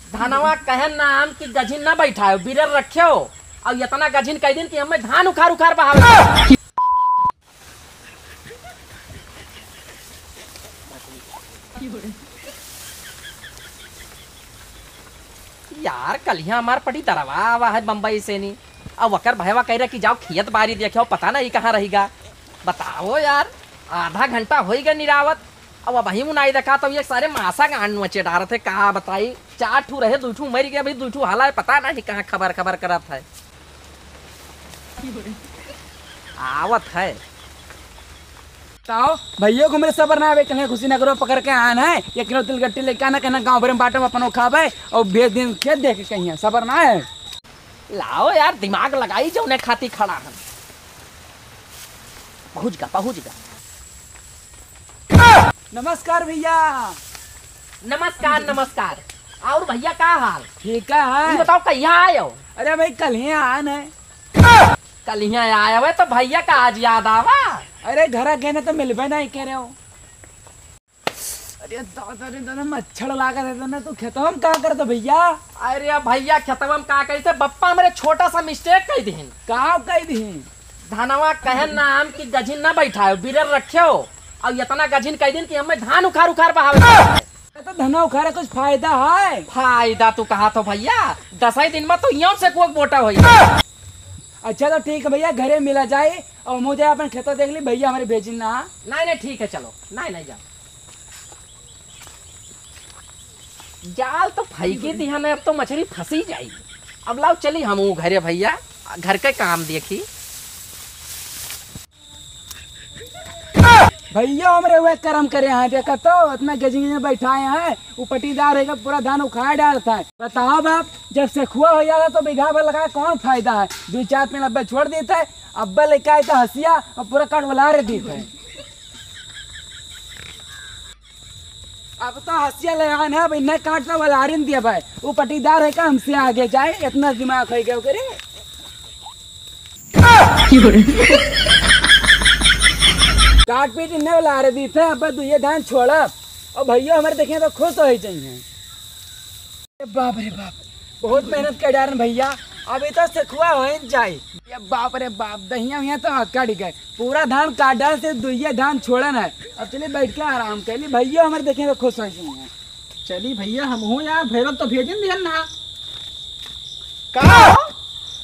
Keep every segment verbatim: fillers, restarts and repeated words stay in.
धनवा कहे नाम कि गझिन न बैठायो, बिरर रख्यो। अउ एतना गझिन कहि दिन कि हमें धान उखार उखार बहावे। यार, कलिया हमार पटीदरवा आवा है बम्बई से नी। अब वकर भयवा कहि रहा कि जाओ खेत बारी देख्यो, पता नहीं कहाँ रहिगा। बताओ यार, आधा घंटा होइगा निरावत, अब अबहीं उ नाई देखा तो ये सारे मासा गांड नोचे डारत है, का बताई। चार ठू रहे, दुइ ठू मरि गए, अभी दुइ ठू हाला है, पता नहीं कहाँ खबर खबर करत है। आवत है। ताओ, भइया को हमरे सबर ना आवे, कहीं खुशी नगरो पकड़ के आन है, एक किलो तिलगट्टी लेके आना, कहना गाँव भर में बांटो, अपनो खाबे, अउ भेज दिन खेत देख के कहीं, सबर ना है। लाओ यार, दिमाग लगाई, जौने खाती खड़ा है। पहुँच गा, पहुँच गा। नमस्कार भइया। नमस्कार, नमस्कार। और भइया, का हाल? ठीक है। ये बताओ, कहिया आयो? अरे भाई, कल ही आन है। कल ही आयो है, तो भइया का आज याद आवा? अरे, घरा गए ना तो मिलबे नहीं करे हो। अरे दादा रे दादा, मच्छर लागत है ना, तू खेतवा में का करत हो भइया? अरे भइया, खेतवा में का करी थे, बप्पा हमरे छोटा सा mistake कहि दिहिन। का कहि दिहिन? धनवा कहे नाम कि गझिन न बैठायो, बिरर रख्यो। अउ एतना गझिन कहि दिन कि हमें धान उखार उखार बहावे। तो धनवा उखारे कुछ फायदा है? फायदा तू कहा तो भइया, दसई दिन में तो यों से कोक बोटा होई। अच्छा तो ठीक है भइया, घरे मिला जाए अउ मुझे अपन खेतवा देख ली, भइया हमरे भेजिन ना। नहीं, नहीं, ठीक है, चलो। नहीं, नहीं, जाओ। जाल तो फैंकी दिहन, अब तो मछरी फंसी जाई। अब लाओ चली हमहू घरे भइया, घर के काम देखी। भइया हमरे वह करम करे हैं, देखा तो इतना गजिंग में बैठाए हैं, वो पटीदार है पूरा धान उखाड़ डालता है। बताओ बाप, जब सेखुआ हो जाता तो बीघा भर लगा कौन फायदा है, दुइ चार पेड़ अब्बे छोड़ देता है, अब्बे लेके आए तो हंसिया और पूरा काट वलारे देता है। अब तो हंसिया ले आन है, अब इन्हें काट तो वलारिन दिया भाई। वो पटीदार है का हमसे आगे जाए, इतना दिमाग हो गया ओकरे। काट पीट इन्हें वलारे दी थे, अब दुइये धान छोड़ब। और भइया हमरे देखे तो खुश हो ही जाइए। अरे बाप रे बाप, बहुत मेहनत कर डारन भइया, अभी तो सेखुआ हो ही जाए। ये बाप रे बाप, दहिया वहिया तो अकड़ गए, पूरा धान काट डाल से दुइये धान छोड़न है। अब चलिए बैठ के आराम कर ली, भइया हमरे देखे तो खुश हो गए हैं। चली भइया, हम हो यार, भैरव तो भेजन दिहन ना। का?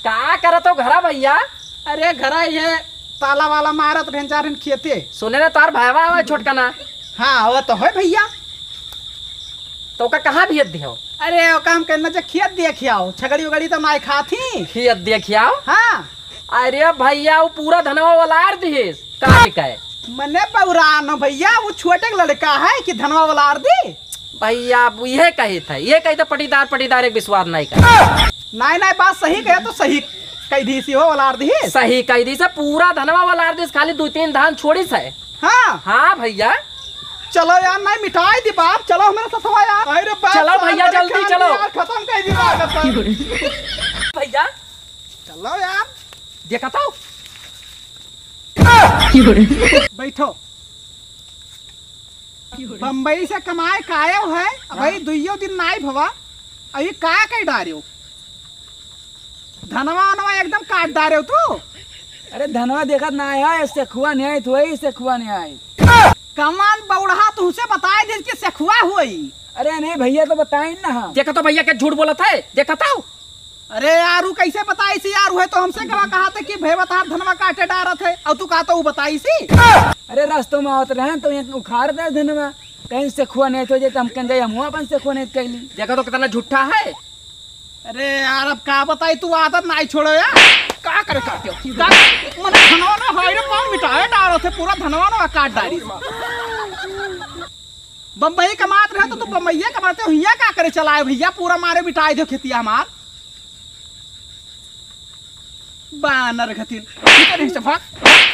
का करत हो घरा भइया? अरे घरा ये ताला वाला मारत भेंचारिन खेते। सुने ना तार भाईवा आवे छोटका ना। हाँ, वो तो है भइया। तो ओका कहाँ भेज दिहो? अरे, ओका हम कहना जे खेत देख आओ, छगड़ी उगड़ी तो नाय खात ही। खेत देख आओ? हाँ। अरे भइया, वो पूरा धनवा वलार दिहिस, काट के। मने बौरान हो भइया, वो छोटे के लड़का है कि धनवा वलार दी? भइया, अब इहे कही था, ये कही था पटीदार, पटीदार एक विश्वास नहीं कर। नाय, नाय, बात सही कहे तो सही कही दी सी हो, वलार दी। सही कही दी से, पूरा धनवा वलार दिस, खाली दो तीन धान छोड़ी से। हाँ। हाँ भइया। चलो यार, नहीं मिटाई दी बाप, चलो हमारे सथवा यार। अरे बाप, चलो भइया, जल्दी चलो। यार, खत्म कर दी बात। भइया। चलो यार। देखा तो। बैठो। बम्बई से कमाए के आयो है, अब भाई दुइयो दिन नाई भवा, अभी का कह डारे हो? धनवा वनवा एकदम काट डारे हो तू। अरे धनवा देखत ना आया है, सेखुआ नहीं आई, तू ही सेखुआ नहीं आई। कमान बौड़हा तुमसे बताए दे कि सेखुआ हुई। अरे नहीं भइया, तो बताइन ना हम। देखा तो भइया के झूठ बोलत है, देखा तो। अरे यार, उ कैसे बताई सी यार? उहे तो हमसे कहा, कहा थे कि भैया तार धनवा काटे डारत है, और तू कहा तो उ बताई सी। अरे रास्तों में आवत रहे तो ये उखाड़ दे धनवा, कहीं सेखुआ नहीं तो जे तो हम कहीं जाए, हम अपन सेखुआ नहीं कैली। देखा तो कितना झूठा है। अरे यार, अब का बताई, तू आदत नहीं छोड़ो यार। का करे काटे? का? मने धनवा ना, हाय रे, पाँव मिटाए डारत है, पूरा धनवा ना काट डारी। बम्बई कमात रहे तो तू बम्बईया कमाते हो, हियाँ का करे चलाए भइया, पूरा मारे मिटाए दो खेतिया हमार। बानर घतिन, इधर से भाग,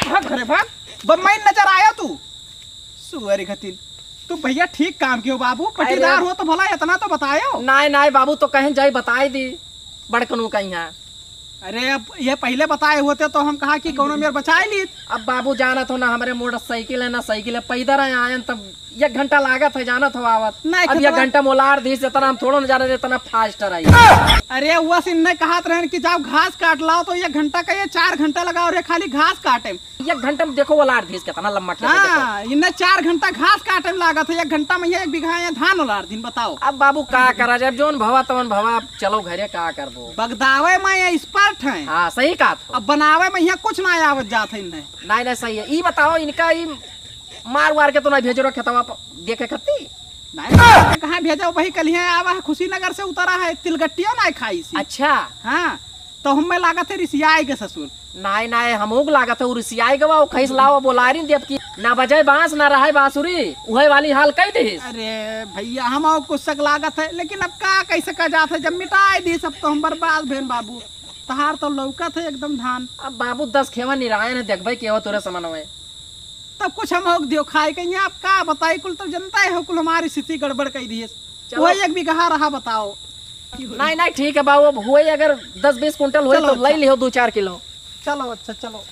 भाग घरे भाग, बम्बई नजर आयो तू, सुअर घतिन। तू भइया ठीक काम कियो बाबू, पटीदार अरे हो तो भला इतना तो बतायो। नाय, नाय बाबू, तो कहीं जाई बताई दी, बड़कनू कहीं है। अरे, अब ये पहिले बताए होते तो हम कहा कि कौनो मेर बचाए लीत। अब बाबू जानत हो ना, हमरे मोटरसाइकिल है ना साइकिल है, पैदल आए आयन तब एक घंटा लागत है, जानत हो आवत। नहीं, अब एक खेतवा घंटा मोलार दिस, इतना हम थोड़ो न जाने, इतना फास्ट आई। अरे, वो सिन्ने कहत रहन कि जाओ घास काट लाओ, तो एक घंटा का ये चार घंटा लगाओ रे, खाली घास काटे में। एक घंटा में देखो, ओलार दिस कितना लम्बा खेत है, देखो। हाँ, इन्ने चार घंटा घास काटे में लागत है, एक घंटा में ये एक बीघा ये धान ओलार दिन, बताओ। अब बाबू का करा जाए, जौन भवा तवन भवा, अब चलो घरे, का करबो। बगदावे में ये expert हैं। हाँ, सही कहा तो। अब बनावे में यहाँ कुछ ना आवत जात है इन्हें। नहीं, नहीं, सही है। ई बताओ, इनका ई मार वार के तो नहीं भेजो रे खेतवा पर देखे खत्ती? नहीं, कहाँ भेजा, वही कल ही आवा है, खुशीनगर से उतरा है, तिलगट्टियो नहीं खाई सी। अच्छा। हाँ, तो हमें लागत है रिसियाई के ससुर। नहीं, नहीं, हमहू के लागत है उ रिसियाई गवा, उ खैस लावा बोलारिन देव की, ना बजाए बांस, ना रहाए बांसुरी, उहे वाली हाल कई दिस। अरे भैया, हम और कुछ सक लागत है, लेकिन अब का कैसे का जात है, जब मिटाए दिस, अब तो हम बर्बाद भेन बाबू। तहार तो लौकत है एकदम धान। अब बाबू दस खेवा निरायन है, देखबे के हो तोरे समन में। तब कुछ हम होक दियो खाए के, यहाँ आप का बताई, कुल तो जनता है हो, कुल हमारी स्थिति गड़बड़ कई दिए। चलो। वही एक बीघा रहा, बताओ। नहीं, नहीं, ठीक है बाबू, अब हुए अगर दस बीस कुंटल हुए चलो, तो ले अच्छा। लिहो दो चार किलो। चलो, अच्छा, चलो।